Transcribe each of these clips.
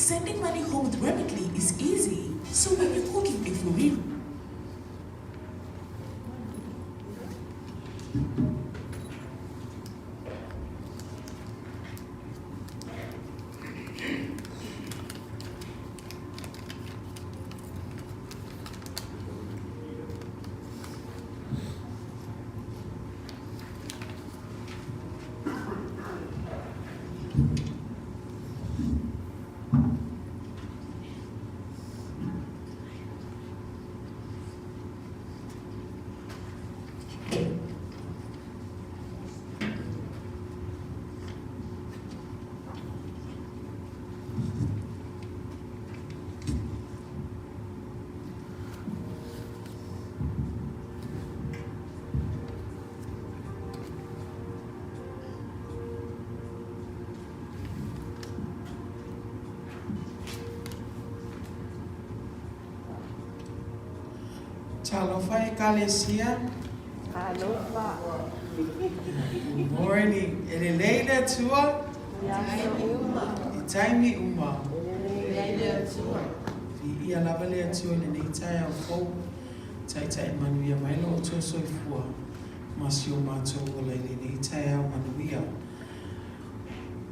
Sending money home with Remitly is easy, so when you're cooking efo riro, Talofa Ekalesia. Talofa. Good morning. E lelei le Atua. I taimi uma. E lelei le Atua. Viia lava le Atua i lenei taeao fou. Taitai manuia mai lo outou soifua ma si o matou ola i lenei taeao manuia.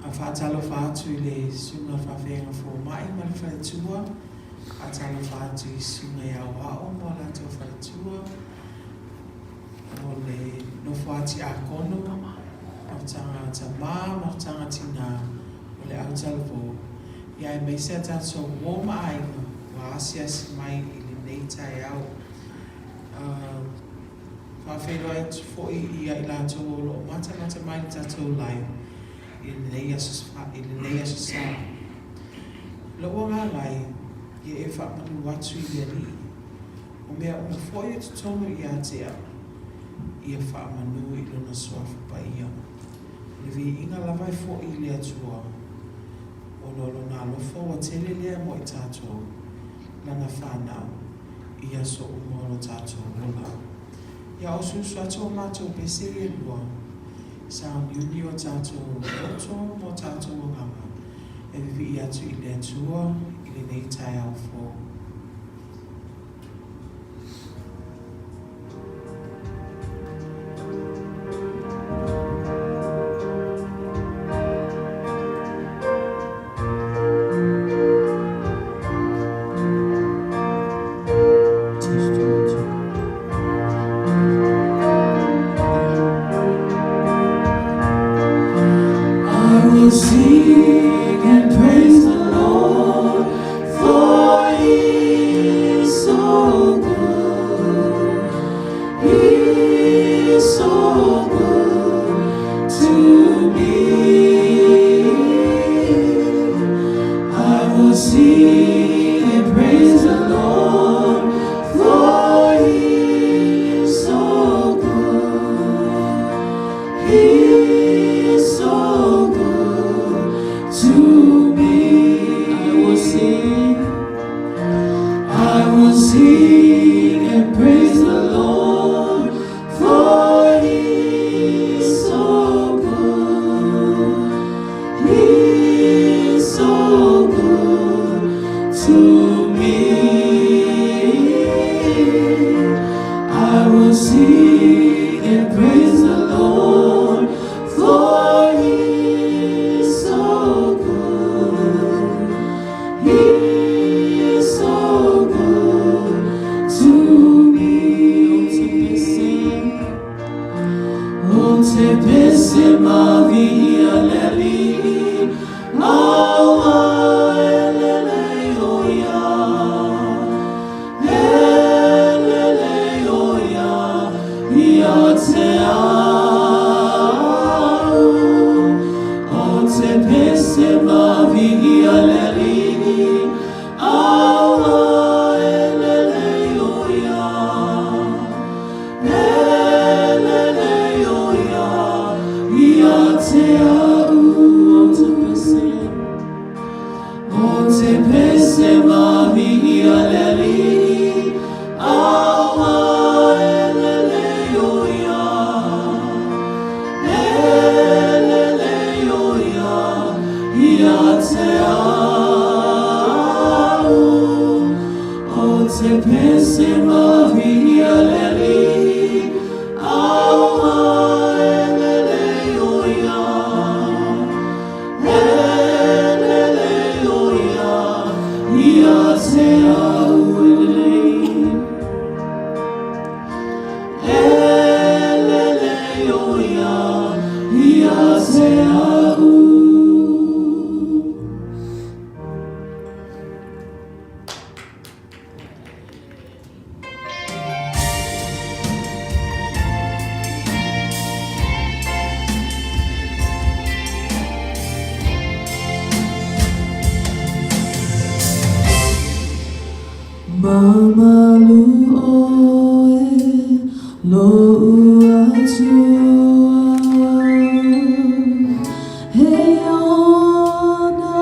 A faatalofa atu i le Susuga i le Faafeaiga Fomai ma le Faletua. Faatalofa atu i Susuga i Aoao ma o latou faletua. O le nofo a Tiakono, mafutaga tama, mafutaga tina o le autalavou, ia aemaise a tatou uo ma aiga ua asiasi mai i lenei taeao. Faafeiloai atu foi ia i latou o lo o matamata mai i le tatou live i lenei aso, i lenei aso Sa. Lou agaga e, ia e faamanu atu i le Alii. O mea uma foi o totonu ia te au, ia faamanu i Lona Suafa Paia. O le viiga lava e foi i le Atua, ona o Lona alofa ua tele lea mo i tatou, Lana fanau, i aso uma o lo tatou ola. Ia usuusu atu o matou pese e lua, sauniuni o tatou loto ma o tatou agaga e vivii atu i le Atua i lenei taeao fou. I will sing and praise the Lord, for He is so good. He is so good to me. I will sing and praise the Lord, for He is so good. He is so good to me. I will sing. I will sing and praise the Lord, for He is so good. He is so good to me. I will sing and praise the Lord, for He is so good. He is so good to me. O te pese mavi aleli, aua elele oia, elele oia, ia te au. O te pese mavi aleli, aua elele oia, elele oia, ia te au. O te pese, o te pese mavi aleli, aua elele oia, elele oia, ia te au. te pese mahi ia le alii, aua e lele o ia. E lele o ia, ia te au e lelei. E lele o ia, ia te au. Mamalu oe lo'u Atua e ona.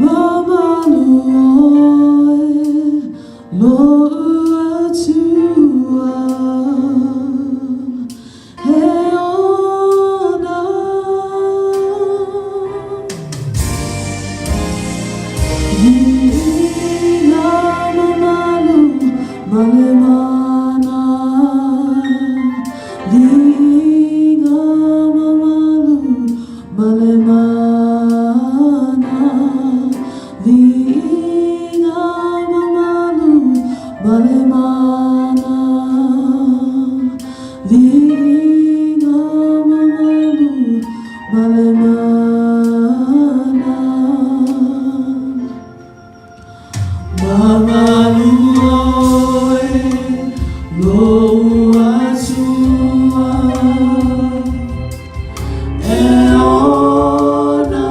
Mamalu oe lo'u Atua e ona. Viiga mamalu ma le mana. Viiga mamalu ma le mana. Viiga mamalu ma le mana. Viiga mamalu ma le mana. Mamalu oe lo'u Atua e ona.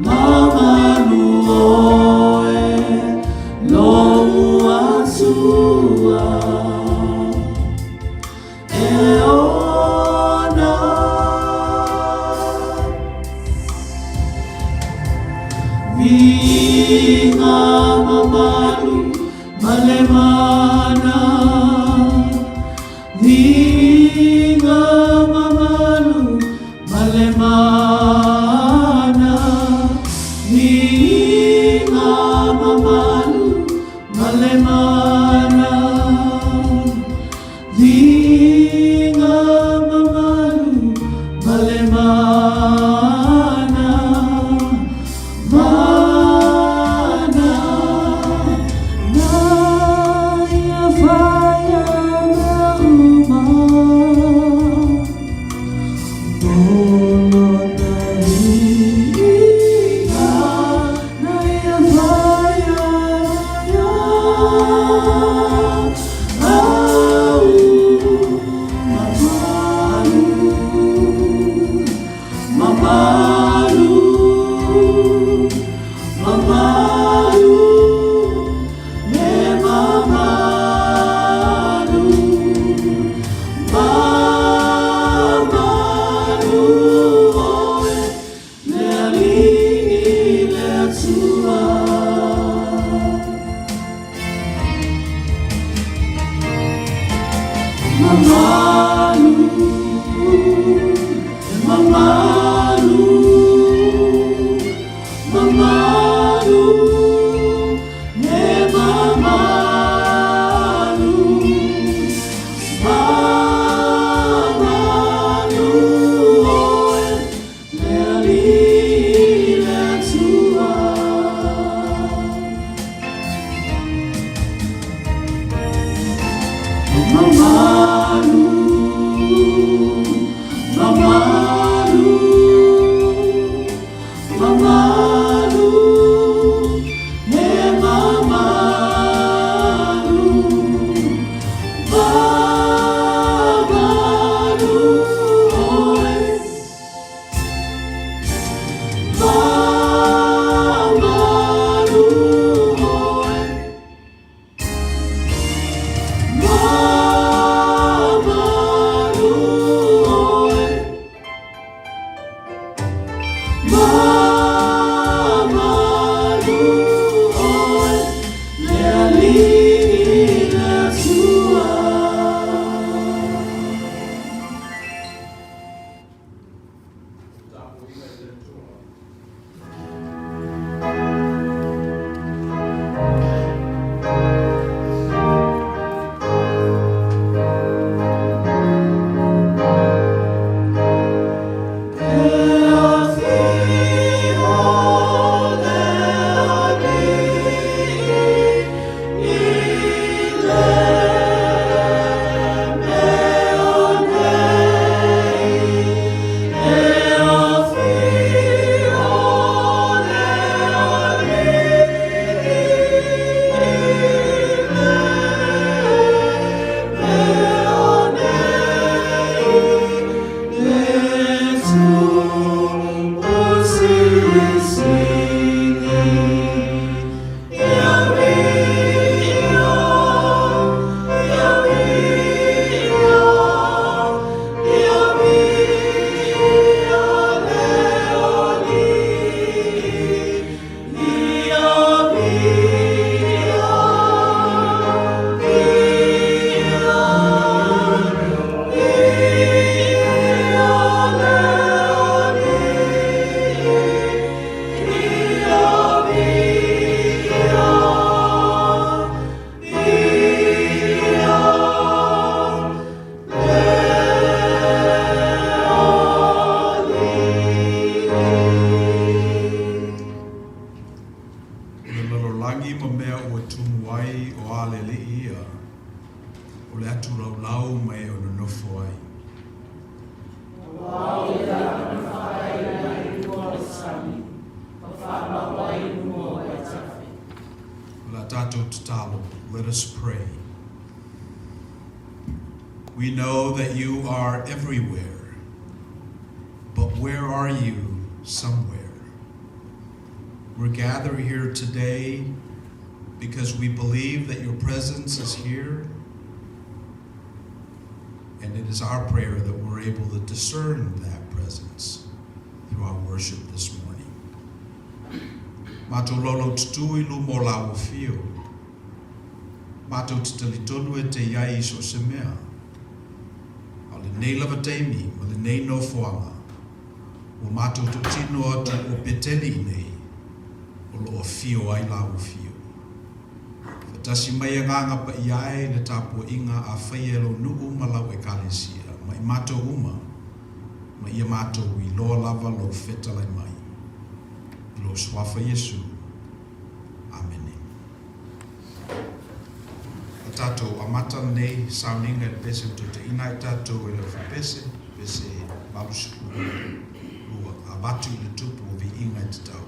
Mamalu oe lo'u Atua e ona. Viiga mamalu ma le mana. Viiga mamalu ma le mana. Viiga mamalu ma le mana. Viiga mamalu ma le mana. Mana. Na ia faia mea uma. No lona viiga. Na ia faia ia au. Mamalu, mamalu, mamalu, e mamalu, mamalu oe, le Alii le Atua. Mamalu, mamalu, mamalu, e mamalu, mamalu oe, le Alii le Atua. Mamalu, mamalu. ma e o nonofo ai. Aua o le a na faataina ai i luga o le sami, ma faamau ai i luga o vaitafe. O le a tatou tatalo, let us pray. We know that you are everywhere, but where are you somewhere? We're gathered here today because we believe that your presence is here, and it is our prayer that we're able to discern that presence through our worship this morning. Matou laulaututu i luma o lau afio. Matou te talitonu e te i ai i so o se mea. A o lenei lava taimi ma lenei nofoaga, ua matou tautino atu o Peteli i inei, o lo o afio ai lau afio. Faatasi mai Agaga Paia e i le tapuaiga a faia e lou nuu ma lau Ekalesia, ma i matou uma, ma ia matou iloa lava lou fetalai mai. I lou Suafa Iesu. Amene. A tatou amata lenei sauniga i le pese ua toe taina ai tatou e le aufipese, pese 82, Avatu i le Tupu o Viiga e Tatau.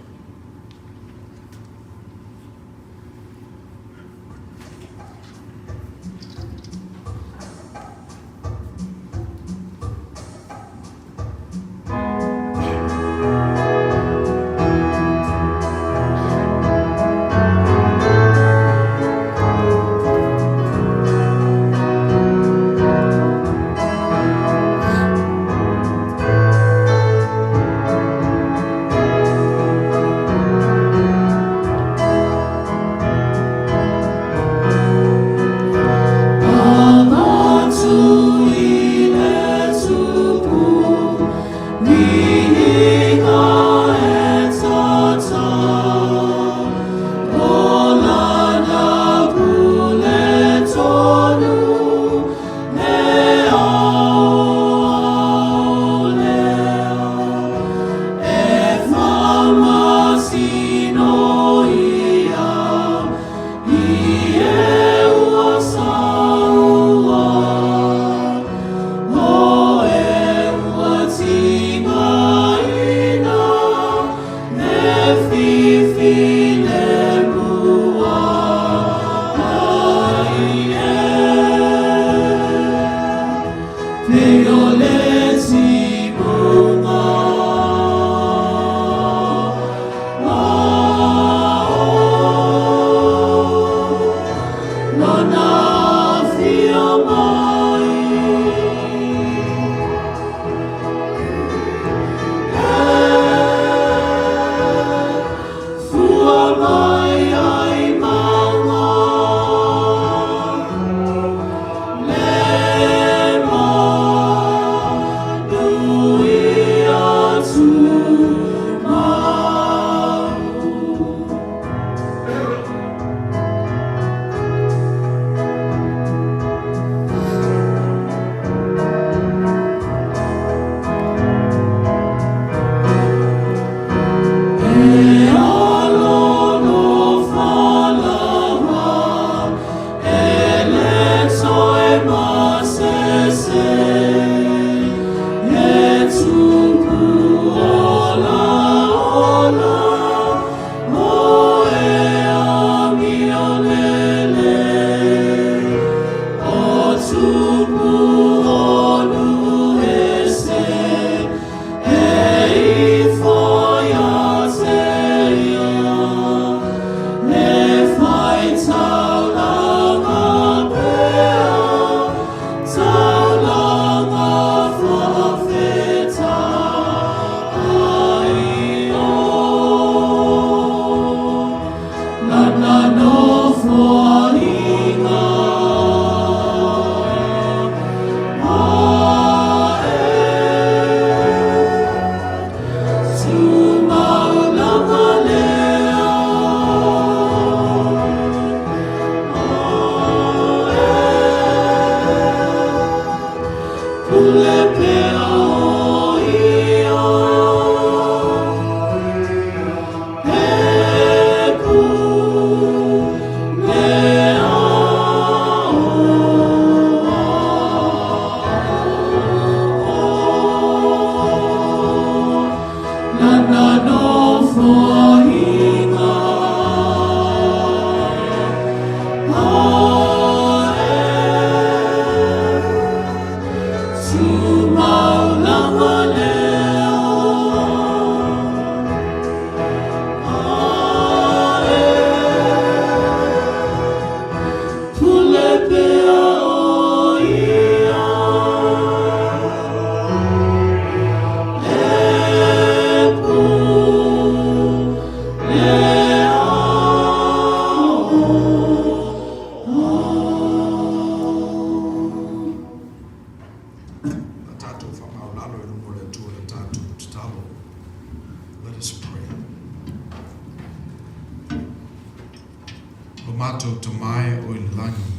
matou Tama e o i le lagi,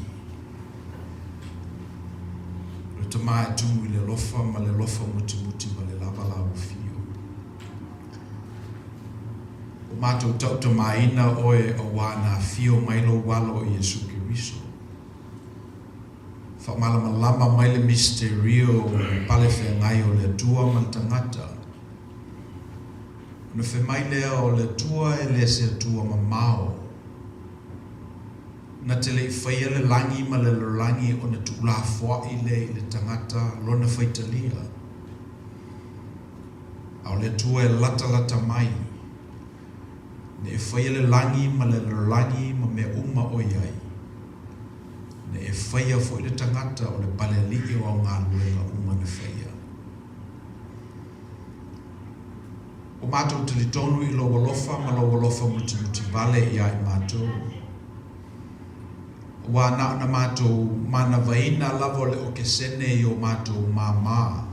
o le Tama e tumu i le alofa ma le alofa mutimuti ma le lava lauofio. Ua matou tautamaina Oe auā na afio mai Lou Alo o Iesu Keriso. Faamalamalama mai le misiterio o le pale feagai o le Atua ma le tagata. Ona fai mai lea o le Atua e le se Atua mamao. Na te le i faia le lagi ma le lalolagi ona tuulafoai lea i le tagata lona faitalia. A o le Atua e latalata mai, ne e faia le lagi ma le lalolagi ma mea uma o i ai, ne e faia foi le tagata o le palealii o au galuega uma na faia. Ua matou talitonu i lou alofa ma lou alofa mutimuti vale iā i matou. Aua na ona matou manavaina lava o le okesene i o matou māmā.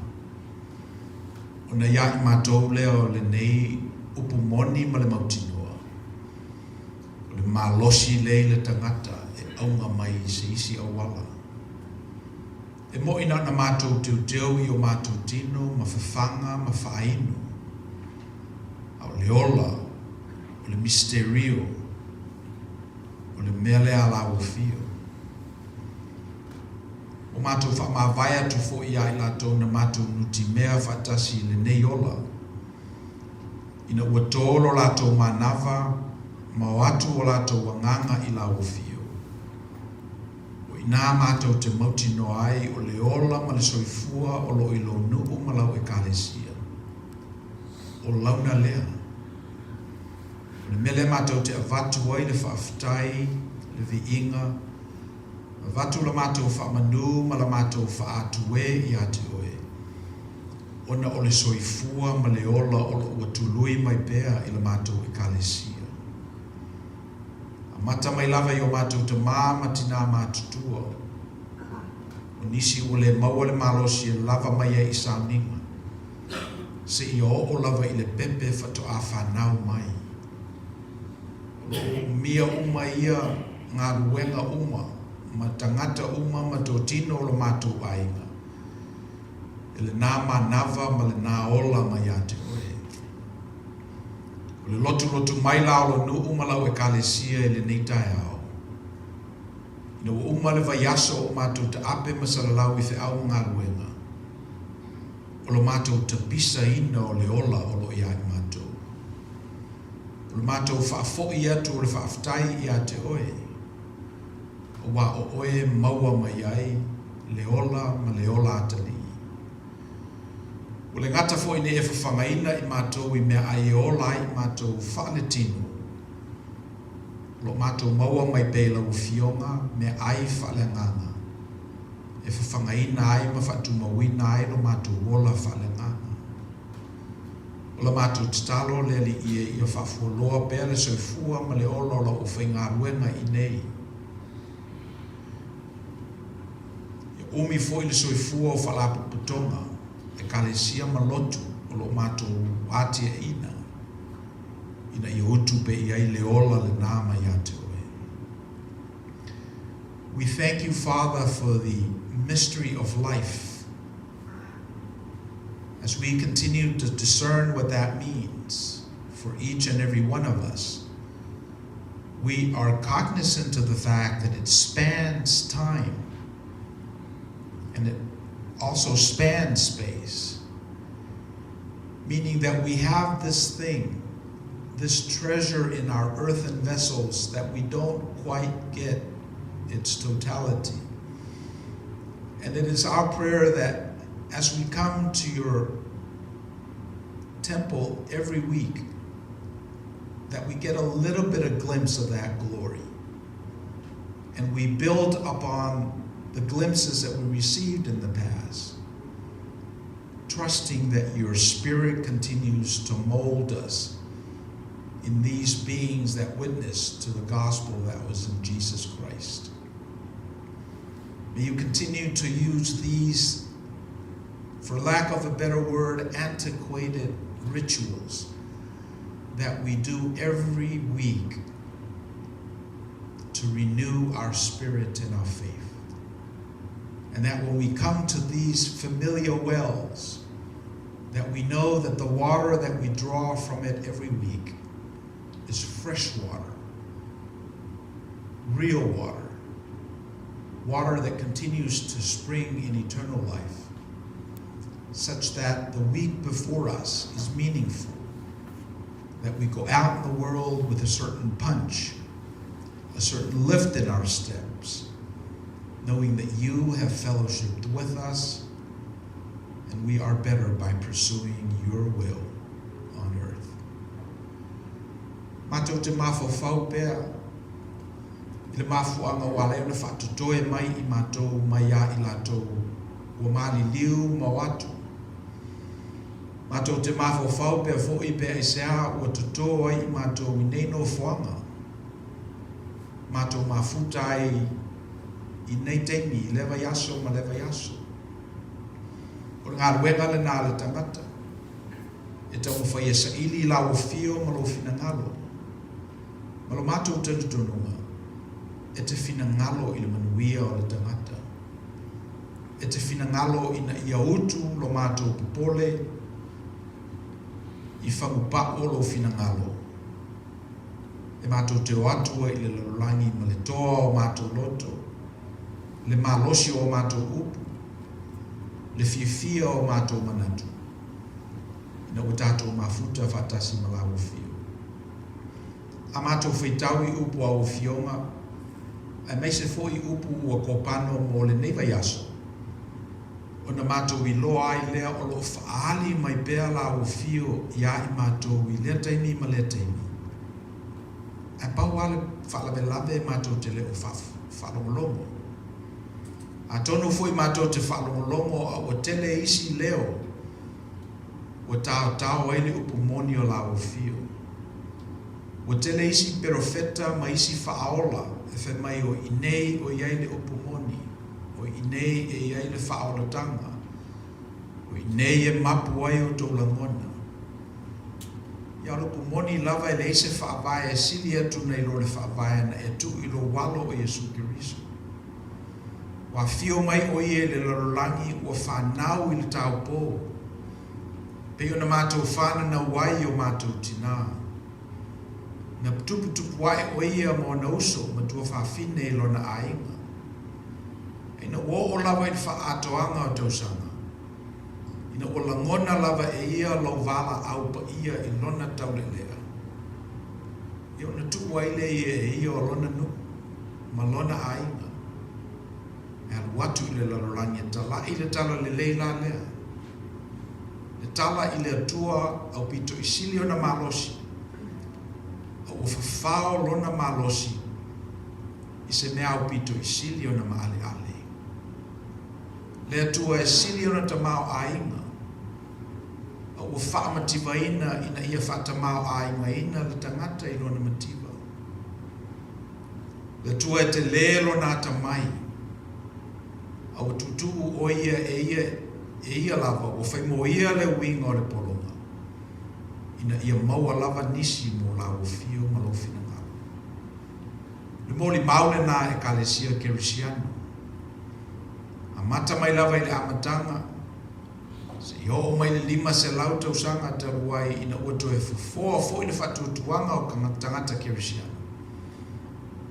Ona iā i matou lea o lenei upu moni ma le mautinoa, o le malosi lea i le tagata e auga mai i se isi auala. E moʻi na ona matou teuteu i o matou tino ma fafaga ma faainu, a o le ola, o le misterio, o le mea lea a lauofio. Ua matou faamavae atu foi iā i latou na matou nutimea faatasi i lenei ola, ina ua tō lo latou manava ma o atu o latou agaga i lauofio. O i inā matou te mautinoa ai o le ola ma le soifua o lo o i lou nuu ma lau Ekalesia. O launa lea. O le mea lea matou te avatu ai le faafetai, le viiga, avatu la matou faamanū ma la matou faaatuē iā te oe, ona o le soifua ma le ola o lo o ua tului mai pea i la matou Ekalesia. Amata mai lava i o matou tamā ma tinā matutua, o nisi ua le maua le malosi e lava mai ai i sauniga, seia oo lava i le pepe faatoa fanau mai. O lo o umia uma ia galuega uma ma tagata uma ma totino o lo matou aiga, e lenā manava ma lenā ola mai ia te oe. O le lotulotu mai la o lo nuu ma lau Ekalesia i lenei taeao, ina ua uma le vaiaso o matou taape ma salalau i feau ma galuega, o lo matou tapisaina o le ola o lo o iā i matou. O le matou faafoi atu o le faafetai iā te oe, aua o oe e maua mai ai le ola ma le ola atalii. Ua le gata foi nei e fafagaina i matou i meaai e ola ai i matou faaletino, o lo o matou maua mai pea i lau Afioga meaai faaleagaga e fafagaina ai ma faatumauina ai lo matou ola faaleagaga. O la matou tatalo le Alii e ia faafualoa pea le soifua ma le ola o lau aufaigaluega i nei. Ia umi foi le soifua o Faalapotopotoga, Ekalesia ma lotu o lo o matou atiaʻina, ina ia utu pea i ai le ola lenā mai ia te oe. We thank you, Father, for the mystery of life. As we continue to discern what that means for each and every one of us, we are cognizant of the fact that it spans time and it also spans space, meaning that we have this thing, this treasure in our earthen vessels that we don't quite get its totality. And it is our prayer that as we come to your temple every week, that we get a little bit of glimpse of that glory. And we build upon the glimpses that we received in the past, trusting that your Spirit continues to mold us in these beings that witness to the gospel that was in Jesus Christ. May you continue to use these, for lack of a better word, antiquated rituals that we do every week. to renew our spirit and our faith. And that when we come to these familiar wells, that we know that the water that we draw from it every week is fresh water, real water, water that continues to spring in eternal life, such that the week before us is meaningful, that we go out in the world with a certain punch, a certain lift in our steps, knowing that you have fellowshipped with us and we are better by pursuing your will on earth. Matou te mafaufau pea i le mafuaaga ua ala ai ona faatotoe mai i matou mai iā i latou ua maliliu ma o atu. Matou te mafaufau pea foi pe aisea ua totō ai i matou i nei nofoaga. Matou mafuta ai i nei taimi i lea vaiaso ma lea vaiaso. O le galuega lena a le tagata, e taumafai e saili i lau afio ma lou finagalo, ma lo matou talitonuga, e te finagalo i le manuia o le tagata. E te finagalo ina ia utu lo matou popole i fagupa'u o lou finagalo, e matou te o atu ai i le lalolagi ma le toa o matou loto, le malosi o a matou upu, le fiafia o matou manatu, ina ua tatou mafuta faatasi ma lau Afio. A matou faitau i upu a ou Afioga, aemaise foi upu ua kopano mo lenei vaiaso, ona matou iloa ai lea o lo o faaali mai pea lau Afio iā i matou i lea taimi ma lea taimi. Ae pau lava le faalavelave matou te le o faalogologo. Atonu foi matou te faalogologo a ua tele isi leo ua taotao ai le upu moni o lau afio. Ua tele isi perofeta ma isi faaola e fai mai o inei o i ai le upu moni, o inei e i ai le faaolataga, o inei e mapu ai outou lagona. Ia o le upu moni lava e leai se faavae e sili atu nai lo le faavae na e tuu i lou alo o Iesu Keriso. Ua afio mai ʻo ia i le lalolagi ua fanau i le taupō, pei ona matou fananau ai i o matou tinā. Na tuputupu aʻe ʻo ia ma ona uso ma tuafafine i lona aiga. A ina ua oo lava i le faaatoaga o tausaga, ina ua lagona lava e ia lou valaau paia i lona taulelea, ia ona tuu ai lea ia e ia o lona nuu ma lona aiga, e alu atu i le lalolagi e talaʻi le tala lelei la lea, le tala i le Atua aupito i sili ona malosi, a ua fafao lona malosi i se mea aupito i sili ona maʻaleʻale. Le Atua e sili ona tamaoaiga, a ua faamativaina ina ia faatamaoaigaina le tagata i lona mativa. Le Atua e telē lona atamai, a ua tuutuu ʻo ia e ia, e ia lava ua fai mo ia le uiga o le pologa, ina ia maua lava nisi mo lau afio ma lou finagalo. Le molimau lenā Ekalesia Kerisiano. Amata mai lava i le amataga, seia oo mai le 500 tausaga talu ai ina ua toe fofoa foi le faatuatuaga o tagata Kerisiano,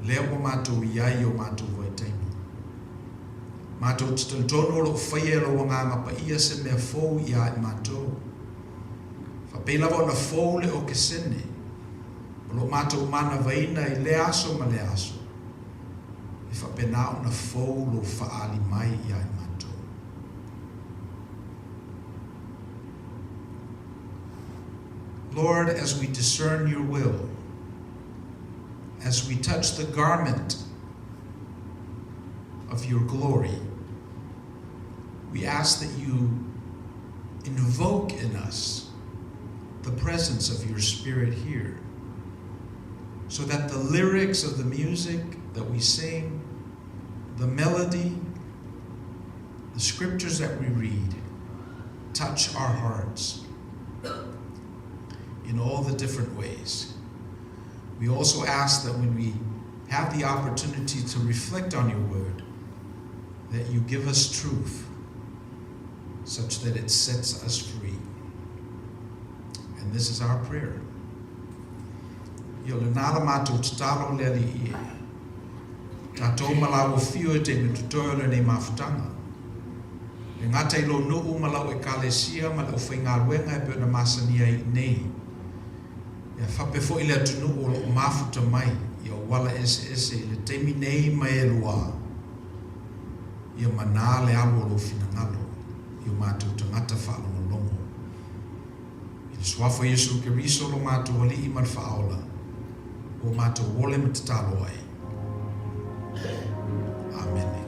lea ua matou i ai i o matou vaitaimi. Matou te talitonu o lo o faia e lou Agaga Paia se mea fou iā i matou. Faapei lava ona fou le okesene o lo o matou manavaina i lea aso ma lea aso, e faapena ona fou lou faaali mai iā i matou. Lord, as we discern your will, as we touch the garment of your glory, we ask that you invoke in us the presence of your Spirit here, so that the lyrics of the music that we sing, the melody, the scriptures that we read, touch our hearts in all the different ways. We also ask that when we have the opportunity to reflect on your word, that you give us truth such that it sets us free. And this is our prayer. Ia, o lena la matou tatalo le Alii e. Tatou ma lau afio i taimi totoe o lenei mafutaga. E gata i lou nuu ma lau Ekalesia ma le aufaigaluega e pei ona masani ai iinei. Ia faapea foi le atunuu o lo o mafuta mai i auala eseese i le taimi nei ma e lua. Ia mana le alu o lou finagalo i o matou tagata faalogologo. I le Suafa o Iesu Keriso lo matou Alii ma le Faaola, ua matou ole ma tatalo ai. Amene.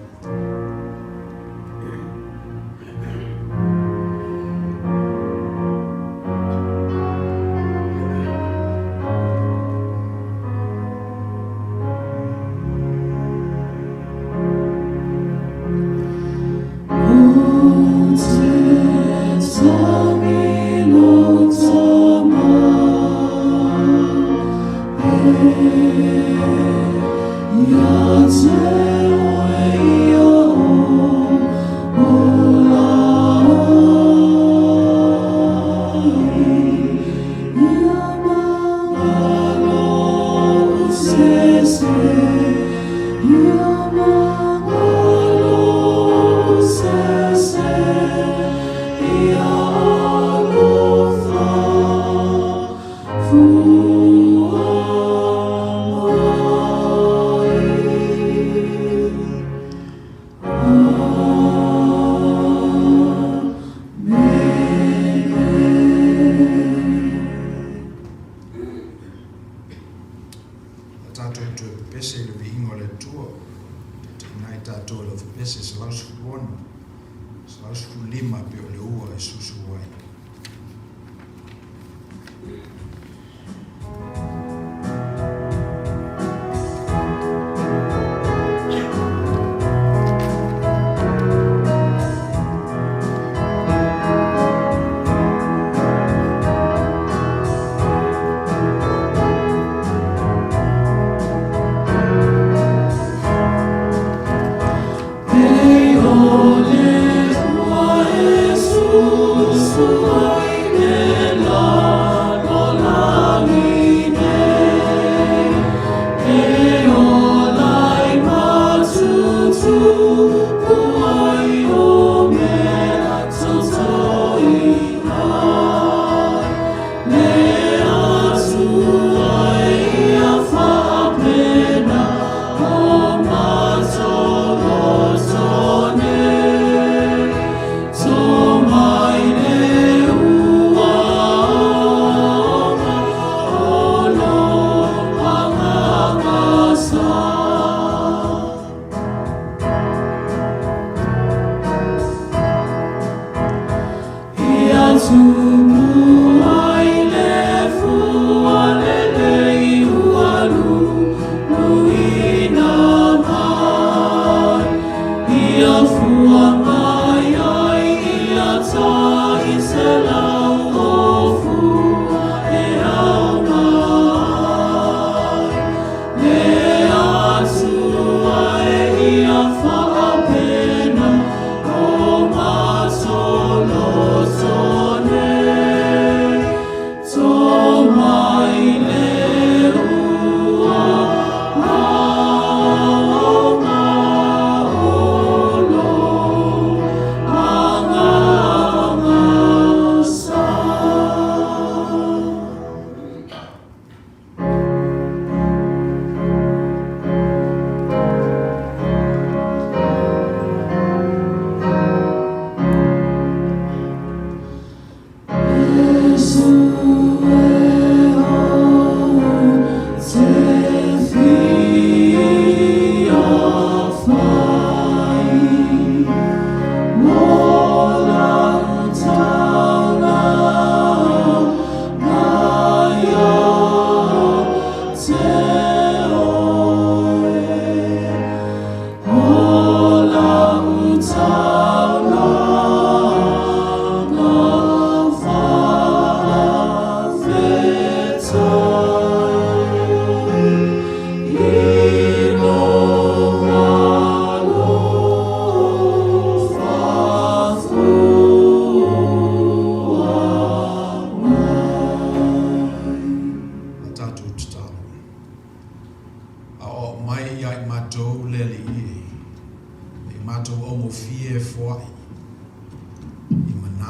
A tatou toe pepese i le viiga o le Atua. Taitaiina ai tatou e lau pepese 116, 115 pei o le ua e susu ai.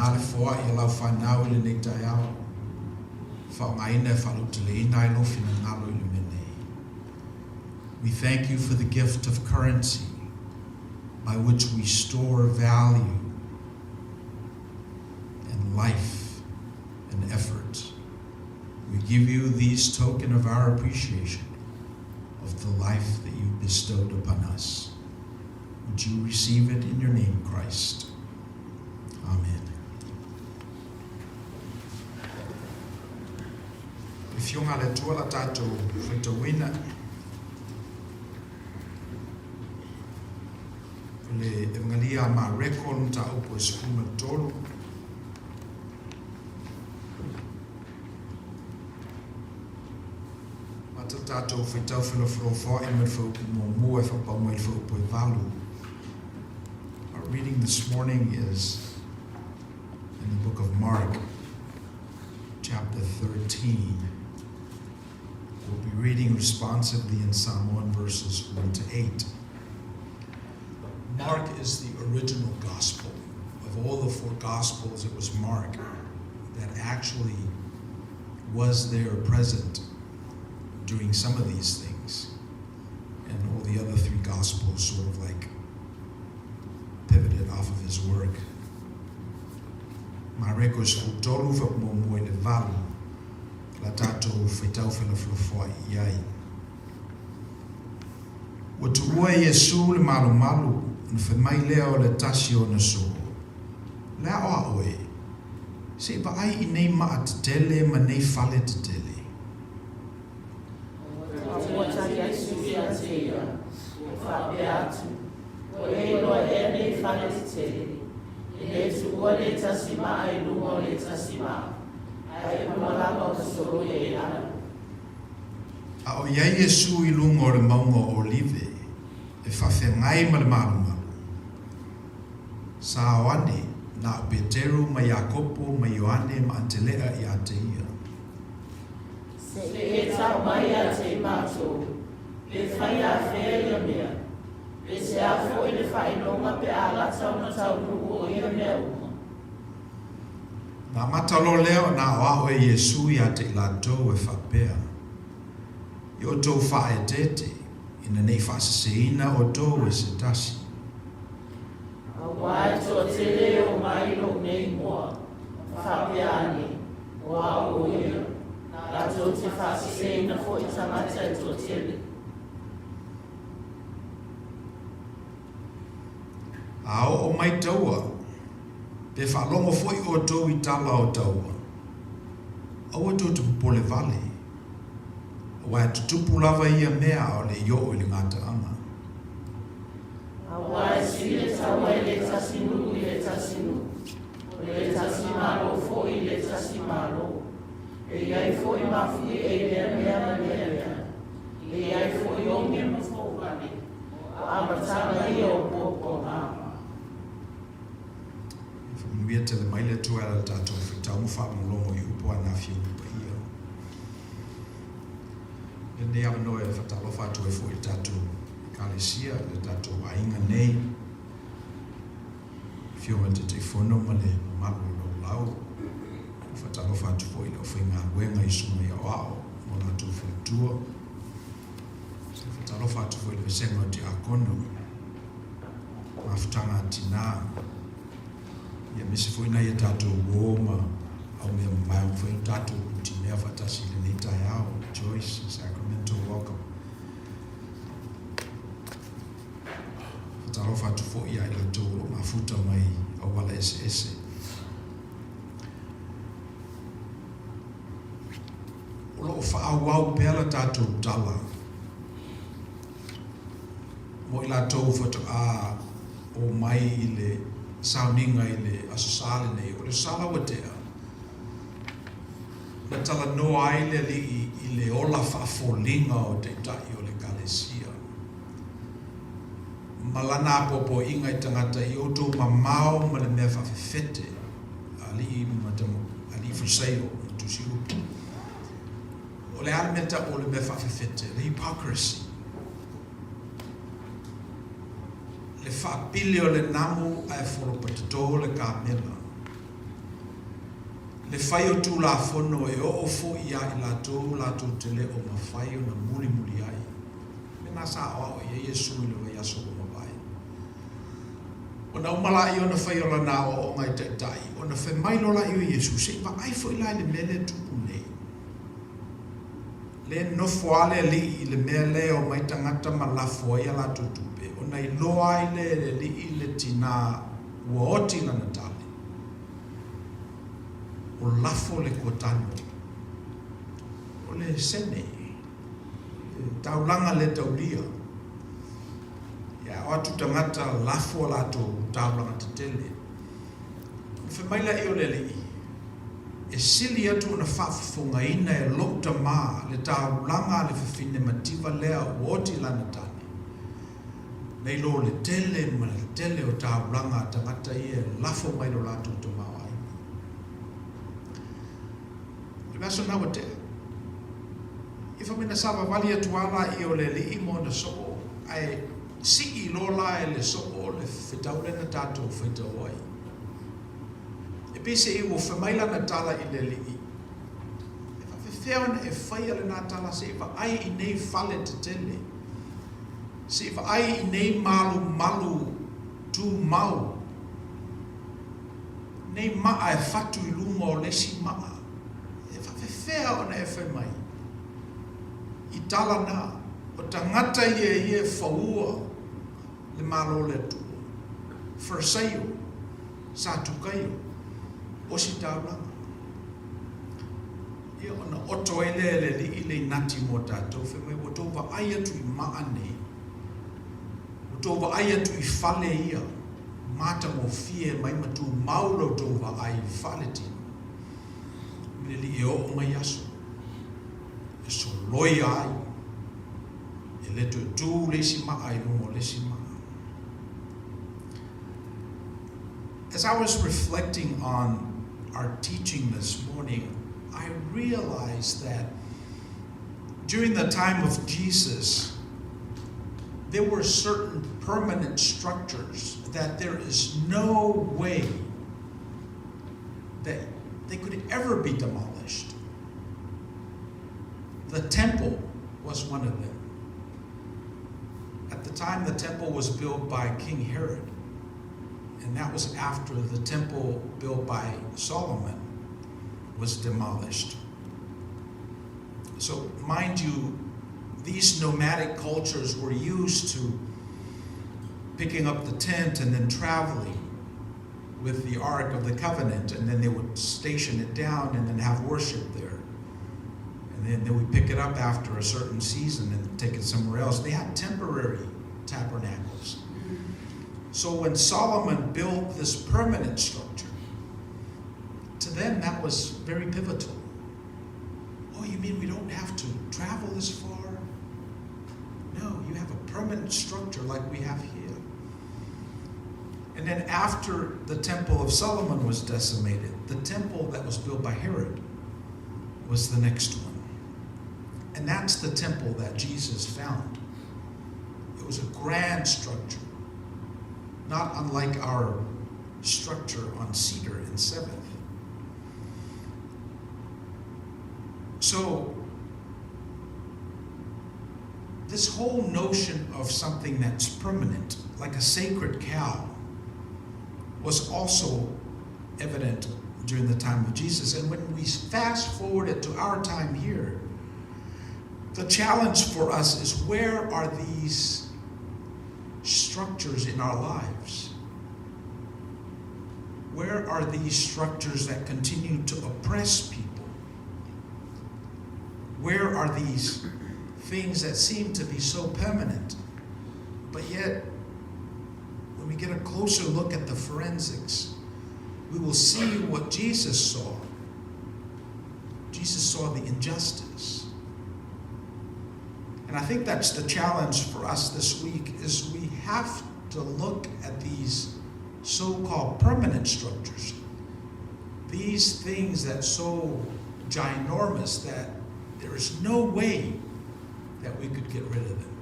Faaaoga le foai a lau fanau i lenei taeao, faaaogaina e faalauteleina ai lou finagalo i le mea nei. We thank you for the gift of currency by which we store value and life and effort. We give you these token of our appreciation of the life that you bestowed upon us. Would you receive it in your name, Christ? Amen. Le Afioga a le Atua la tatou faitauina o le Evangelia a Mareko le mataupu e 13. Mata tatou faitau felafolafoai mai le fuaiupu muamua e faapau mai le fuaiupu e valu. Our reading this morning is in the book of Mark, chapter 13. We'll be reading responsively in Samoan verses 1 to 8. Mark is the original gospel. Of all the four gospels, it was Mark that actually was there present during some of these things. And all the other three gospels sort of like pivoted off of his work. Mareko 13 faamuamua i le valu la tatou faitau felafolafoai i ai. Ua tuua e Iesū le malumalu, ona fai mai lea o le tasi o ona soo, Le aʻoaʻo e, se i vaai i nei maa tetele ma nei fale tetele. A ua tali atu ia te ia, ua faapea atu, Ua e iloa ea nei fale tetele, e le tuua le tasi maa i luga o le tasi maa, ae uma lava ona soloia i lalo. A o i ai Iesū i luga o le mauga o Olive e faafeagai ma le malumalu, sa o ane na o Peteru ma Iakopo ma Ioane ma Antelea iā te ia. Se i e tau mai ia te i matou, pe fai afea ia mea, pe se a foi le faailoga pe a lata ona taunuu o ia mea uma. Na amata loa lea ona aoao e Iesu iā te i latou e faapea, I outou faaeteete, ina ne i faaseseina outou e se tasi. Aua e toatele e o mai i lou nei igoa, ma faapea ane, O au o ia, latou te faaseseina foi tagata e toatele. A oo mai taua, pe faalogo foi outou i tala o taua, aua tou te popole vale, aua e tutupu lava ia mea a o le i oo i le gataaga. Aua e sili le taua i le tasi nuu i le tasi nuu, o le tasi Malo foi i le tasi Malo. E i ai foi mafuie i lea mea ma lea mea. E i ai foi oge ma fouvale, o amataga ia o puapuaga. E faamanuia tele mai le Atua e ala i le tatou faitau ma faalogologo i upu a nā Afioga Paia. Lenei avanoa e faatalofa atu ai foi i le tatou Ekalesia, le tatou aiga nei, Afioga i le Taitaifono ma le mamalu o laulau. E faatalofa atu foi i le aufaigaluega i susuga i aoao ma o latou faletua. E faatalofa atu foi i le vasega o Tiakono, mafutaga a tinā, ia aemaise foi nai a tatou uō ma aumea mamae ua mafai ona tatou putimea faatasi i lenei taeao. Joyce, Sacramento, welcome. Faatalofa atu foi ia i latou o lo o mafuta mai auala eseese. O lo o faaauau pea la tatou tala mo i latou faatoa omai i le sauniga i le Aso Sa lenei. O le Aso Sa la ua tea, na talanoa ai le Alii i le ola faafoliga o Taitai o le Ekalesia ma lana apoapoaiga i tagata i outou mamao ma le mea faafefete, alii ma alii Farisaio ma tusi upu. O le a le mea tau o le mea faafefete? Le hypocrisy. Le faapili o le namu ae folopatato le kamela. Le fai o Tulafono e oo foi ia i latou latou te le o mafai ona mulimuliai. Mea na sa aoao i ai Iesu i le vaiaso ua mavae. Ona uma laia ona fai o lana aoaoga i taitai, ona fai mai loa laia o Iesu, Se i vaai foi la i le mea lea e tupu nei. Lea e nofo lava le alii i le mea lea e omai tagata ma lafo ai a latou tupe, ona iloa ai lea e le alii le tina ua oti lana tale, o lafo le kuatano, o le sene, le taulaga le taulia. Ia, o atu tagata lafo a latou taulaga tetele. Ona fai mai lea o le alii, E sili atu ona faafofogaina e lou tama le taulaga a le fafine mativa lea ua oti lana tane, nei lo le tele ma le tele o taulaga a tagata ia e lafo mai lo latou tamaoaiga. O le vaiaso lena ua tea. Ia fai mai na savavali atu lava laia o le alii ma ona soo, ae sii loa la e le soo le fetau lea na tatou faitau ai. E pei se i ua fai mai lana tala i le alii, E faapefea ona e faia lena tala se i vaai i nei fale tetele, se i vaai i nei malumalu tumau, nei maa e fatu i luga o le isi maa. E faapefea ona e fai mai i tala na, o tagata ia ia e faua le Malo o le Atua. Farisaio, Satukaio, Ositaulaga. Ia ona oto ai lea e le Alii le inati mo tatou, fai mai, ua outou vaai atu i maa nei, ua outou vaai atu i fale ia, matagofie mai ma tumau la outou vaai faaletino, le Alii e oo mai aso, e soloia ai, e le toe tu le isi maa i luga o le isi maa. As I was reflecting on our teaching this morning, I realized that during the time of Jesus, there were certain permanent structures that there is no way that they could ever be demolished. The temple was one of them. At the time, the temple was built by King Herod, and that was after the temple built by Solomon was demolished. So, mind you, these nomadic cultures were used to picking up the tent and then traveling with the Ark of the Covenant, and then they would station it down and then have worship there. And then they would pick it up after a certain season and take it somewhere else. They had temporary tabernacles. So when Solomon built this permanent structure, to them that was very pivotal. Oh, you mean we don't have to travel this far? No, you have a permanent structure like we have here. And then after the Temple of Solomon was decimated, the temple that was built by Herod was the next one. And that's the temple that Jesus found. It was a grand structure, not unlike our structure on Cedar and 7th. So, this whole notion of something that's permanent, like a sacred cow, was also evident during the time of Jesus. And when we fast forward it to our time here, the challenge for us is, where are these structures in our lives? Where are these structures that continue to oppress people? Where are these things that seem to be so permanent, but yet when we get a closer look at the forensics, we will see what Jesus saw. Jesus saw the injustice. And I think that's the challenge for us this week, is we have to look at these so-called permanent structures, these things that so ginormous that there is no way that we could get rid of them.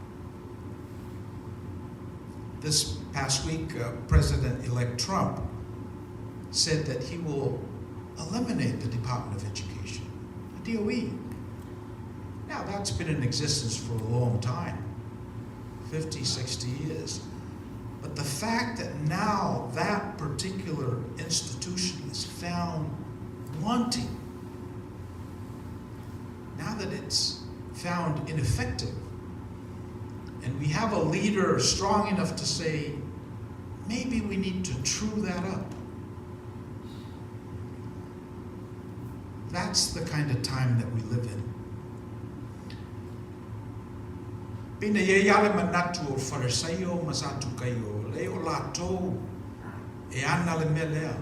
This past week, President-elect Trump said that he will Eliminate the Department of Education, the DOE. Now, that's been in existence for a long time, 50, 60 years. But the fact that now that particular institution is found wanting, now that it's found ineffective, and we have a leader strong enough to say, maybe we need to true that up. That's the kind of time that we live in. Pei na i ai lava le manatu o Farisaio ma Satukaio, leai o latou e ana le mea lea.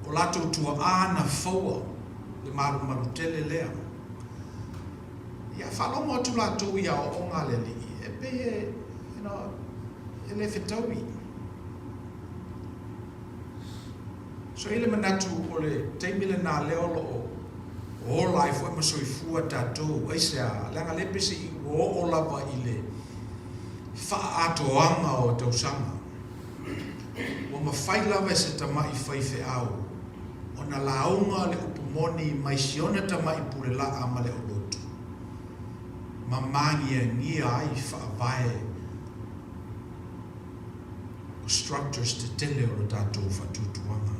O latou tua'a na faua le malumalu tele lea. Ia faalogo atu latou i aoaoga a le Alii, e pei e, you know, e le fetaui. So e i ai le manatu o le taimi lena lea o lo o ola ai foi ma soifua tatou, aisea, leaga lea pei se i ua oo lava i le faaatoaga o tausaga. Ua mafai lava e se tama'i faifeau ona lauga le upu moni mai si ona tama'i pulela'a ma le olotu, ma māgiagia ai faavae o structures tetele o le tatou faatuatuaga.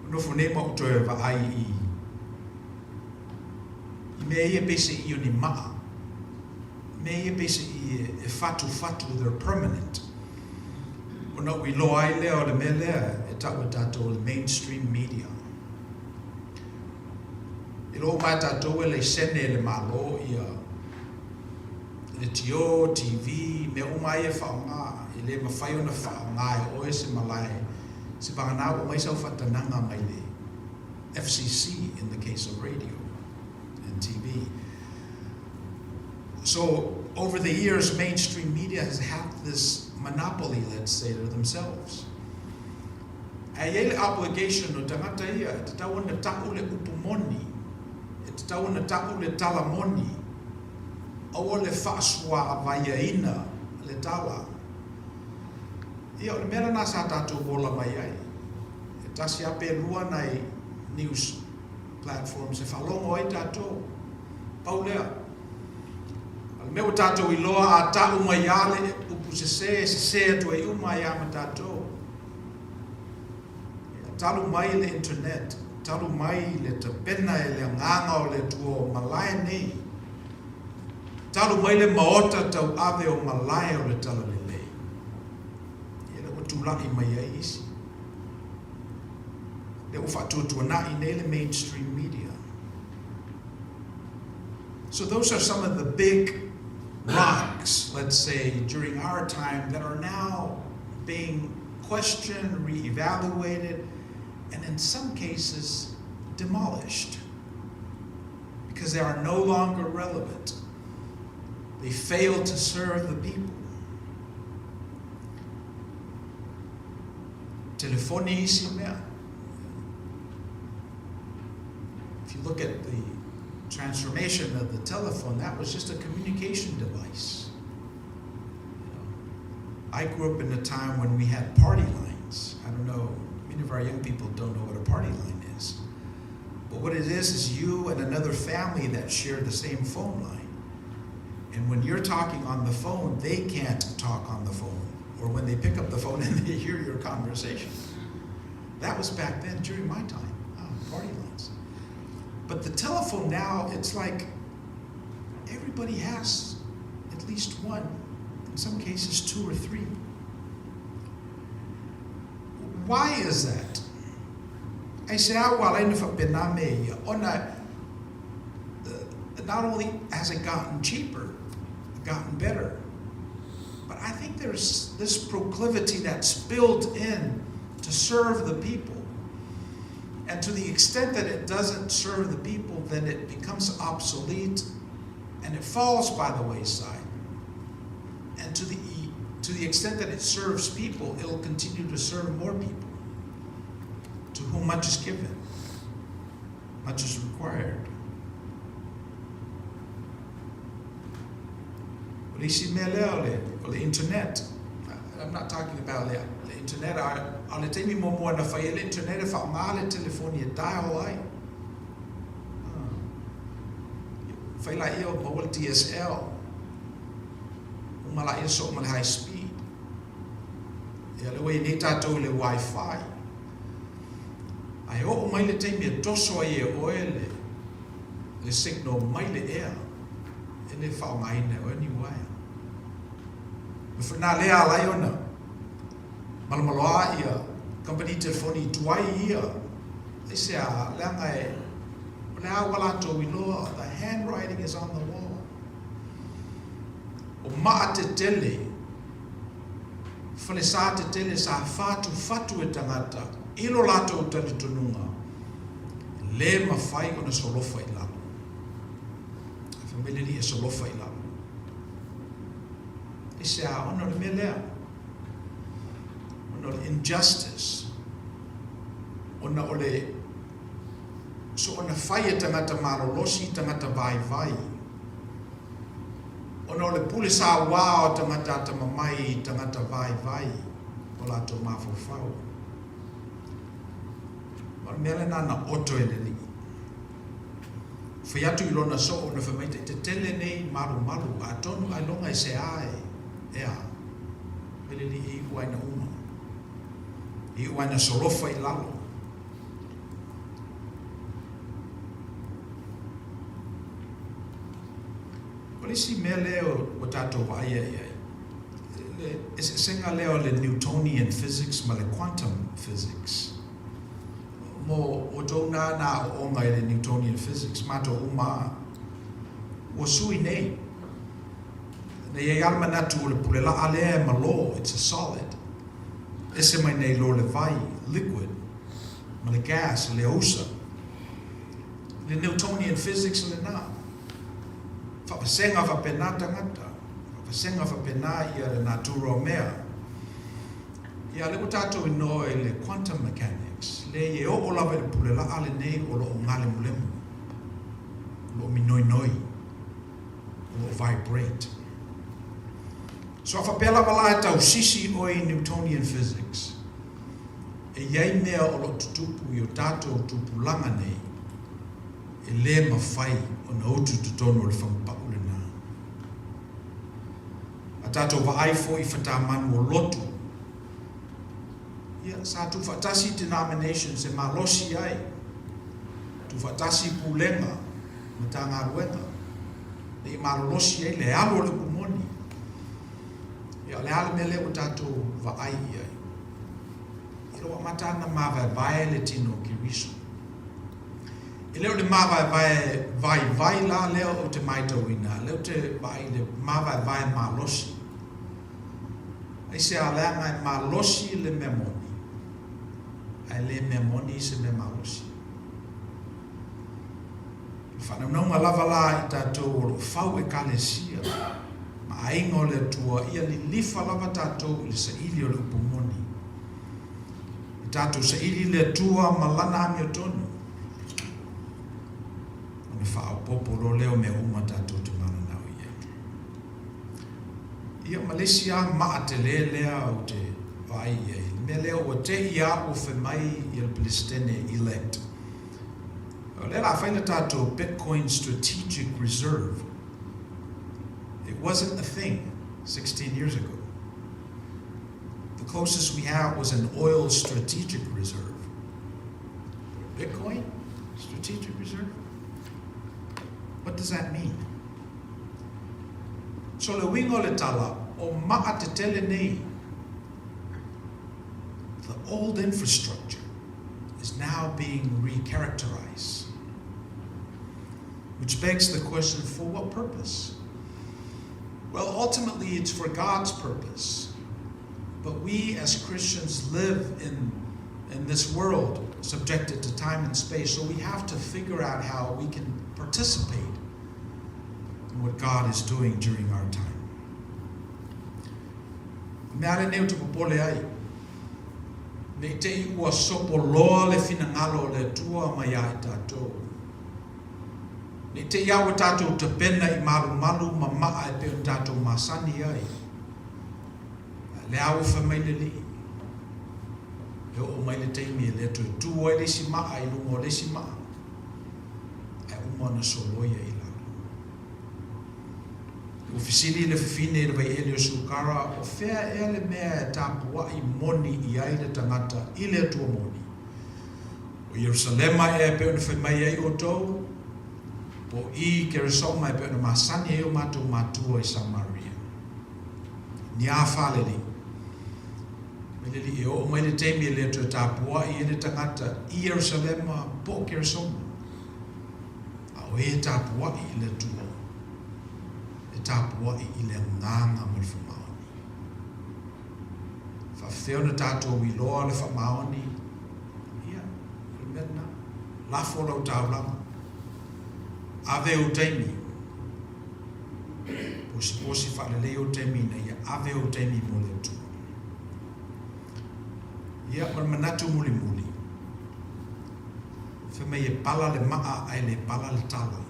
Ua nofo nei ma ou toe vaai i i mea ia pei se i o ni ma'a, mea ia pei se i e fatufatu, they're permanent. Ona ou iloa ai lea o le mea lea e ta'u e tatou o le mainstream media. I loo uma e tatou e laisene e le Malo ia leitio, TV, mea uma ia e faaaoga, e le mafai ona faaaoga e oe se malae se vagana ua aumai sau faatanaga mai le FCC in the case of radio and TV. So over the years, mainstream media has had this monopoly, let's say, to themselves. Ae i ai le obligation o tagata ia, e tatau ona ta'u le upu moni, e tatau ona ta'u le tala moni, aua le faasuaavaiaina le tala. Ia, o le mea lena sa tatou ola mai ai. E tasi lava pe lua nai news platforms e faalogo ai tatou. Pau lea. A o le mea ua tatou iloa a ta'u mai lava le upu sese, e sese atu ai uma ai lava ma tatou. Ia, talu mai le internet, talu mai le tapena e le Agaga o le Atua o malae nei, talu mai le maota tauave o malae o le Talalelei, ia lea ua tula'i mai ai isi. Lea ua faatuatuana'i nei le mainstream media. So those are some of the big rocks, let's say, during our time that are now being questioned, reevaluated, and in some cases demolished because they are no longer relevant. They fail to serve the people. Telefoni isi mea. If you look at the transformation of the telephone, that was just a communication device. You know, I grew up in a time when we had party lines. I don't know, many of our young people don't know what a party line is. But what it is you and another family that share the same phone line. And when you're talking on the phone, they can't talk on the phone. Or when they pick up the phone and they hear your conversation. That was back then during my time, party lines. But the telephone now, it's like everybody has at least one, in some cases 2 or 3. Why is that? Aisea ua ala ai ona faapena mea ia? Ona not only has it gotten cheaper, gotten better, but I think there's this proclivity that's built in to serve the people. And to the extent that it doesn't serve the people, then it becomes obsolete and it falls by the wayside. And to the extent that it serves people, it'll continue to serve more people. To whom much is given, much is required. O le isi mea lea o le, o le internet. I'm not talking about le, le internet, a, a o le taimi muamua na fai ai le internet e faaaoga le telefoni e dial ai. Ah. Fai laia o maua le DSL. Uma laia soo ma le high speed. Ia lea ua i ai nei tatou i le Wi-Fi. Ae oo mai le taimi e toso ai e oe le, le signal mai le ea, e le faaaogaina e oe ni uaea. O le mea lea e ala ai ona malomaloa ia kamupani telefoni i tuai ia, aisea, leaga e, o le a ua latou iloa, the handwriting is on the wall. O maa tetele, falesa tetele sa fatufatu e tagata i lo latou talitonuga, e le mafai ona solofa i lalo. Ae fai mai le Alii e solofa i lalo. Aisea? Ona o le mea lea, ona o le injustice, ona o le soona fai e tagata malolosi i tagata vaivai, ona o le pule sauā o tagata atamamai i tagata vaivai o latou mafaufau. Ma o le mea lena na oto e le Alii. Fai atu i lona soo ona fai mai tetele nei malumalu atonu ailoga e seā e a mai le Alii e iu ai na uma, e iu ai na solofa i lalo. O le isi mea lea ua tatou vaaia i ai, le eseesega lea o le Newtonian physics ma le quantum physics. Mo outou nā na aoaoga i le Newtonian physics, matou uma lava, ua sui nei. Na i ai lava le manatu o le pulelaa lea e malo, it's a solid, ese mai nei lo le vai, liquid, ma le gas, le ousa. Le Newtonian physics lena. Faavasega faapena tagata, faavasega faapena ia le natura o mea. Ia, lea ua tatou inoa i le quantum mechanics, leai e oo lava i le pule laa lenei o lo o galemulemu, o lo o minoinoi, o lo o vibrate. So a faapea lava la e tausisi oe i Newtonian physics, e i ai mea o lo o tutupu i o tatou tupulaga nei e le mafai ona utu i totonu o le fagupau lena. A tatou vaai foi i fatamanu o lotu, ia, sa tuufaatasi denominations e malosi ai, tuufaatasi pulega, Matagaluega, ina ia malolosi ai le alu o le upu moni. Ia, o le a le mea lea ua tatou vaai i ai? Ia, ua amata lava ona mavaevae le tino o Keriso. E le o le mavaevae vaivai la lea ou te maitauina, lea ou te vaai i le mavaevae malosi. Aisea leaga e malosi le mea moni, ae le mea moni se mea malosi. O le faanaunauga lava la i tatou o lo o fau Ekalesia ma aiga o le Atua, ia lilifa lava tatou i le saili o le upu moni. Ia tatou saili i le Atua ma Lana amiotonu, ona faaopoopo loa lea o mea uma tatou te mananao i ai. Ia ma le isi lava maa tele lea ou te vaai i ai, le mea lea ua te i lava ua fai mai ia le Peresetene elect, O lea o le a fai le tatou Bitcoin Strategic Reserve. It wasn't a thing 16 years ago. The closest we had was an oil strategic reserve. Bitcoin strategic reserve? What does that mean? So le uiga o le tala, o maa tetele nei, the old infrastructure is now being recharacterized. Which begs the question for what purpose? Well, ultimately, it's for God's purpose. But we as Christians live in, in this world subjected to time and space, so we have to figure out how we can participate in what God is doing during our time. O le mea lenei ou te popole ai, ne i te i ua sopo loa le finagalo o le Atua mai ia i tatou. Ne i te i a ua tatou tapena i malumalu ma maa e pei ona tatou masani ai. Lea ua fai mai le Alii, E oo mai le taimi e le toe tu ai le isi maa i luga o le isi maa, ae uma ona soloia i lalo. Ua fesili le fafine i le vaieli o Sukara, o fea ea le mea e tapuai moni i ai le tagata i le Atua moni? O Ierusalema ea e pei ona fai mai ai outou, po o i Keresoma e pei ona masani ai o matou matua i Samaria? Ni a falelei. Mai le alii e oo mai le taimi e le toe tapuai ai le tagata i Ierusalema po o Keresoma. A o e tapuai i le Atua, e tapuai i le agaga ma le faamaoni. E faafefea ona tatou iloa le faamaoni? Ia, o le mea lena. Lafo lau taulaga. Ave ou taimi. Posiposi faalelei ou taimi ina ia ave ou taimi mo le Atua. Ia, ma le manatu mulimuli, fai mai e pala le maa ae le pala le tala.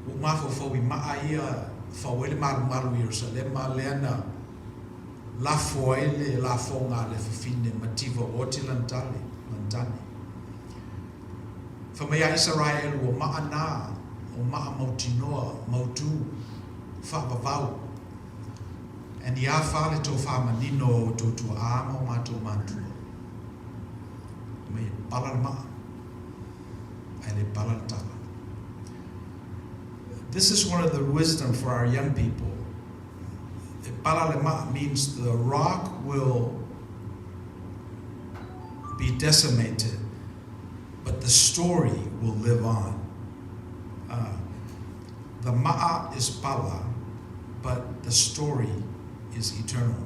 Ua ou mafaufau i maa ia fau ai le malumalu i Ierusalema lea na lafo ai le lafoga a le fafine mativa ua oti lana tale, lana tane. Fai mai a Isaraelu ua maa na o maa mautinoa, mautu, faavavau. And i afa le tofa manino o outou tuaa ma o matou matua. Fai mai e pala le maa, ae le pala le tala. This is one of the wisdom for our young people. E pala le maa means the rock will be decimated, but the story will live on. Uh, the ma'a is pala, but the story is eternal.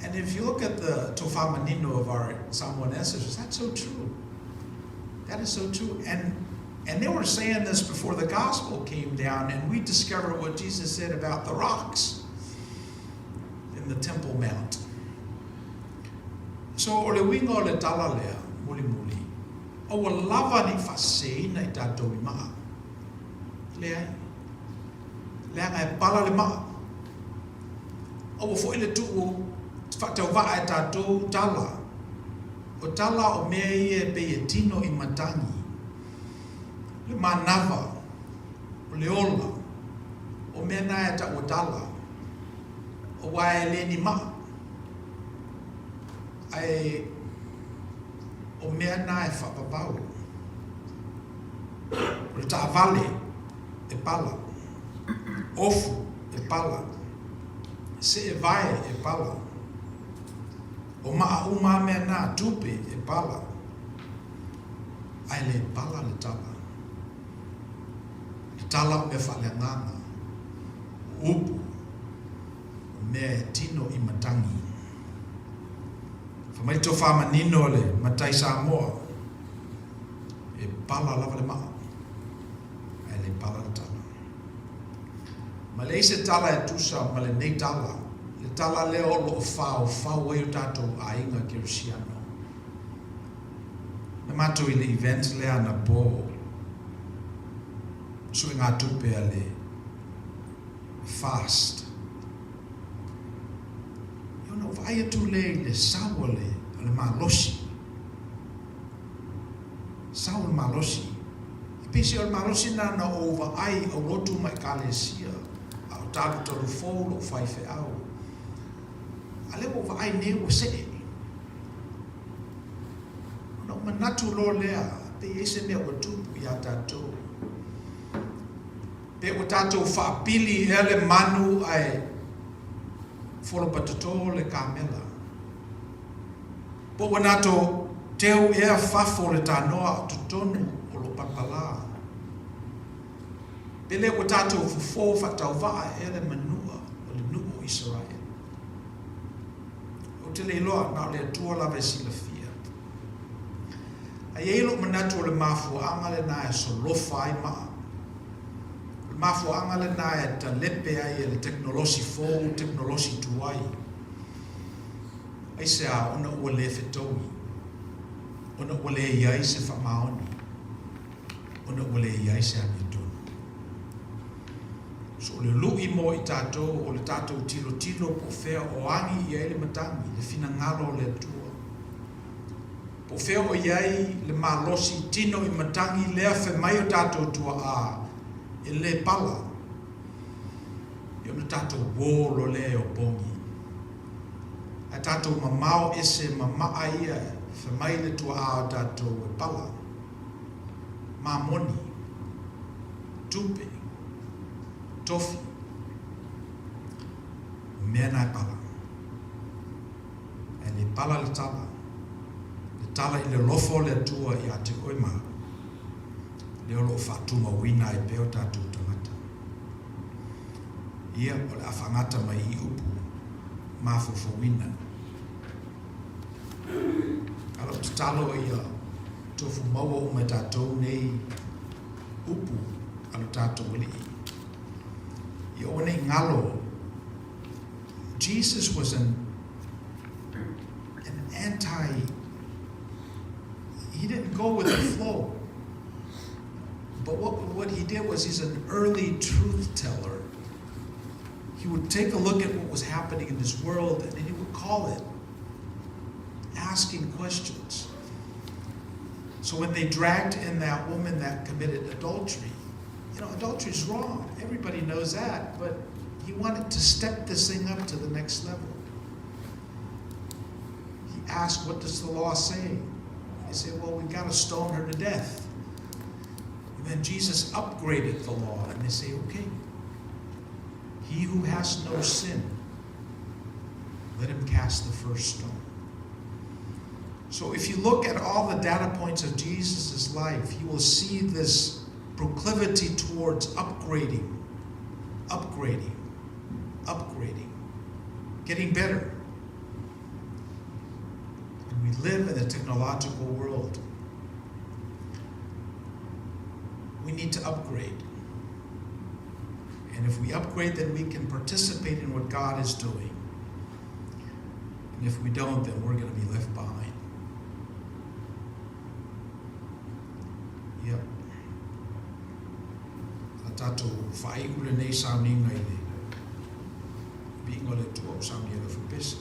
And if you look at the tofa manino of our Samoan ancestors, that's so true. That is so true. And and they were saying this before the gospel came down, and we discovered what Jesus said about the rocks in the Temple Mount. So o le uiga o le tala lea, mulimuli, aua lava ne i faaseseina i tatou i maa. Leai. Leaga e pala le maa. Aua foi le tuu faatauvaa e tatou tala. O tala o mea ia e pei e tino i matagi. Le manava, o le ola, o mea na e taua tala. Aua e le ni maa. Ae o mea na e faavavau. O le taavale e pala, ofu e pala, seevae e pala. O maa uma a mea na, tupe e pala. Ae le pala le tala. Le tala o mea faaleagaga, o upu, o mea e tino i matagi. Fai mai le tofa manino a le matai Samoa, e pala lava le maa, ae le pala le tala. Ma leai se tala e tusa ma lenei tala, le tala lea o lo o faofao ai o tatou aiga kerisiano. Na matou i le event lea anapo, suegatupe a le Fast. Ia ona ou vaai atu lea i le sau o le, o le malosi. Sau o le malosi. E pei se o le malosi na na ou vaai aulotu ma ekalesia, a o talutalu fou lou faifeau. A lea ua ou vaai nei ua see. Ona ou manatu loa lea, pei e i ai se mea ua tupu iā tatou. Pe ua tatou faapili ea le manu ae folopatoto le kamela? Po ua nato teu ea fafo le tanoa a o totonu o lo palapala? Pe le ua tatou fofo faatauvaa ea le manua o le nuu o Isaraelu? Ou te le iloa, na o le Atua lava e silafia. A i ai lou manatu o le mafuaaga lena e solofa ai maa. O le mafuaaga lena e talepe ai e le tekonolosi fou tekonolosi tuai. Aisea? Ona ua le fetoui. Ona ua le i ai se faamaoni. Ona ua le i ai se amiotonu. So o le lu'i mo i tatou, o le tatou tilotilo po o fea o agi i ai le matagi, le finagalo o le Atua. Po o fea o i ai le malosi tino i matagi lea fai mai o tatou tuaa e le pala. Ia ona tatou uō loa lea e opogi. Ae tatou mamao ese ma maa ia fai mai le tuaa o tatou e pala. Mamoni. Tupe. Tofi. O mea na e pala. Ae le pala le tala. Le tala i le alofa o le Atua ia te oe ma au. Lea o lo o faatumauina ai pea o tatou tagata. Ia, o le a faagata mai i upu mafaufauina. A o lau tatalo ia tofu maua uma e tatou nei upu a lo tatou Alii. Ia aua ne i galo, Jesus was an, an anti, he didn't go with the flow. But what, what he did was he's an early truth teller. He would take a look at what was happening in this world and he would call it, asking questions. So when they dragged in that woman that committed adultery, you know, adultery is wrong. Everybody knows that. But he wanted to step this thing up to the next level. He asked, What does the law say? They said, Well, we've got to stone her to death. And then Jesus upgraded the law, and they say, Okay, he who has no sin, let him cast the first stone. So if you look at all the data points of Jesus' life, you will see this proclivity towards upgrading, upgrading, upgrading, getting better. And we live in a technological world. We need to upgrade. And if we upgrade, then we can participate in what God is doing. And if we don't, then we're going to be left behind. Ia, a tatou faaiu lenei sauniga i le viiga o le Atua ua saunia ai le Ofupese.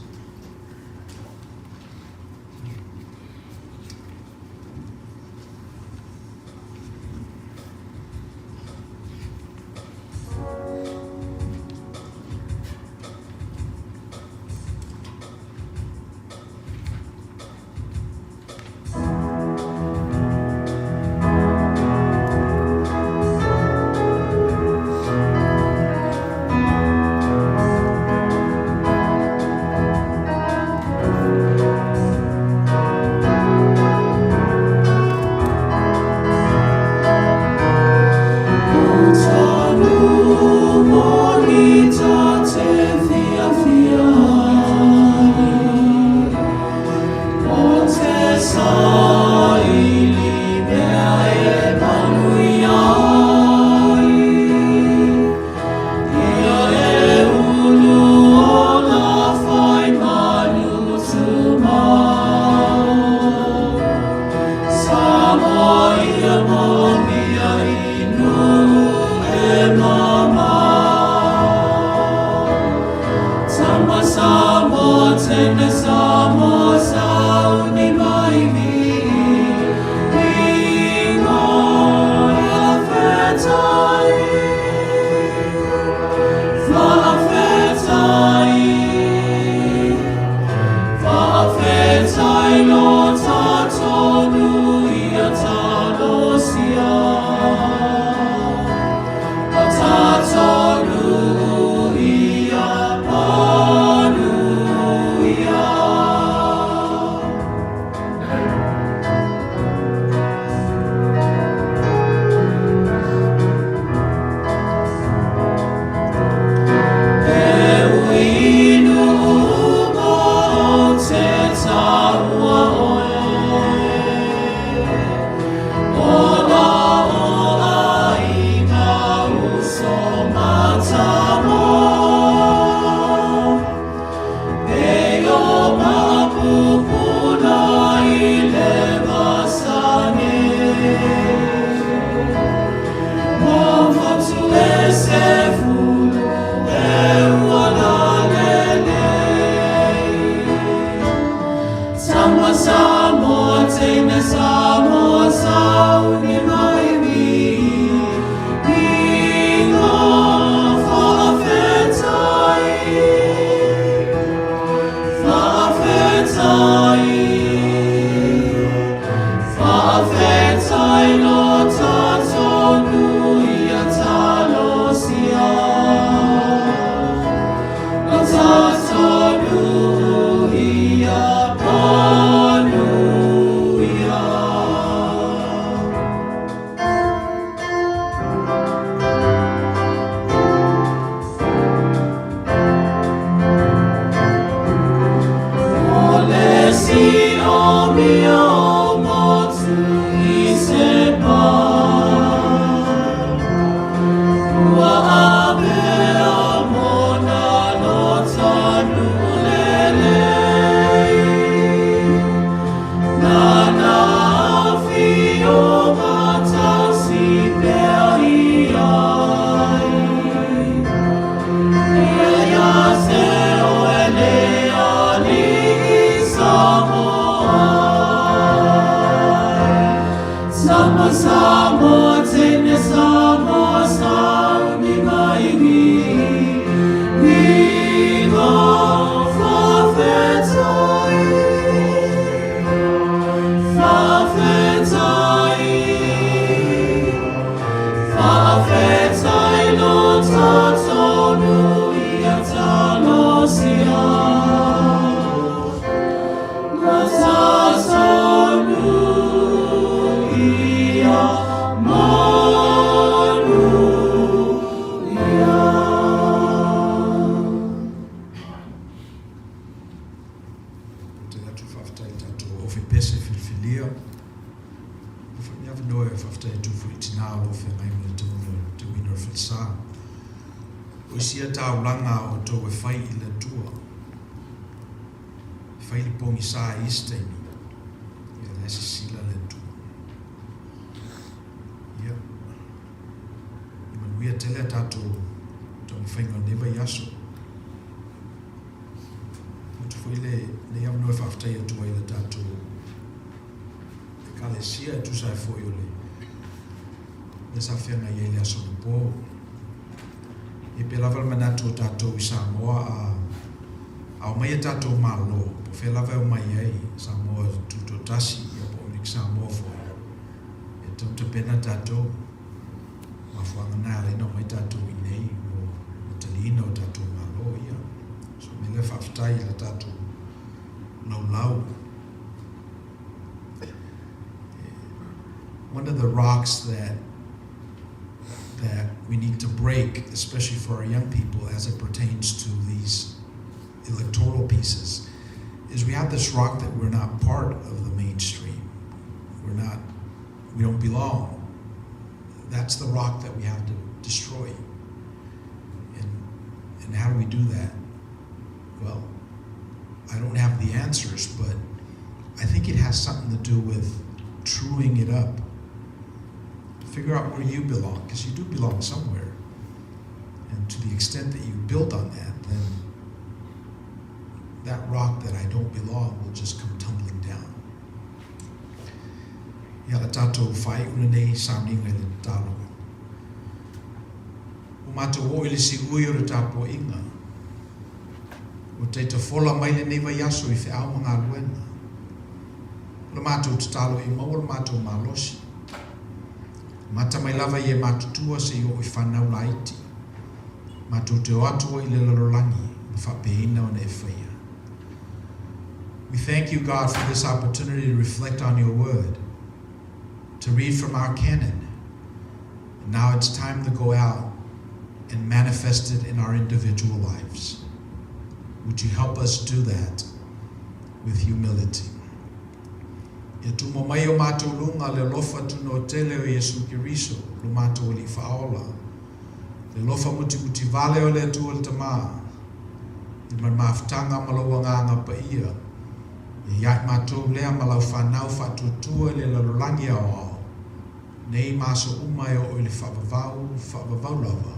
Samoa teine Samoa sauni mai viiga faafetai faafetai faafetai lo tatou nuu ia talosia lo tatou nuu ia manuia. O le siomia o motu i se pā, ua avea mona lo ta nuu lelei, lana afioga tausi pea i ai. Ia ia te oe le Alii Samoa. Samoa, Samoa, teine Samoa, sauni mai viiga faafetai, faafetai, faafetai lo tatou nuu ia talosia. Lo tatou nuu ia manuia. Ou te atu faafetai i le tatou ofi pese filifilia. Ua foi ni avanoa e faafetai atu foi i tinā o lo o feagai ma le tauina o le falesa. O isi ia taulaga a outou e fai i le Atua. E fai le pogisa i isi taimi, ia o la e sisila le Atua. Ia, ia manuia tele a tatou taumafaiga o lenei vaiaso. Atu foi lenei avanoa e faafetai atu ai i le tatou Ekalesia e tusa ai foi o le mea sa feagai ai i le aso anapo. E pei lava le manatu o tatou i Samoa a a omai a tatou Malo, po o fea lava e omai ai, Samoa Tutoatasi ia po o Amerika Samoa foi, e tatau ona tapena tatou. O mafuaaga na e ala ai ona omai tatou i inei mo le taliina o tatou Malo ia. So o le mea lea faafetai i le tatou laulau. One of the rocks that that we need to break, especially for our young people as it pertains to these electoral pieces, is we have this rock that we're not part of the mainstream. We're not, we don't belong. That's the rock that we have to destroy. And and how do we do that? Well, I don't have the answers, but I think it has something to do with truing it up. Figure out where you belong, because you do belong somewhere. And to the extent that you build on that, then that rock that I don't belong will just come tumbling down. Ia le tatou faaiu lenei sauniga i le tatalo. Ua matou oo i le siui o le tapuaiga. Ua taitafola mai lenei vaiaso i feau ma galuega. O le matou tatalo ia maua le matou malosi. Amata mai lava i e matutua seia oo i fanau laiti. Matou te o atu ai i le lalolagi ma faapeina ona e faia. We thank you, God, for this opportunity to reflect on your word, to read from our canon. And now it's time to go out and manifest it in our individual lives. Would you help us do that with humility? Ia tumo mai o matou luga le alofa tunoatele o Iesu Keriso, lo matou Alii Faaola, le alofa mutimutivale o le Atua le Tama, i ma le mafutaga ma lou Agaga Paia, ia ia i matou lea ma lau fanau faatuatua i le lalolagi aoao, nei ma aso uma e oo i le faavavau, faavavau lava.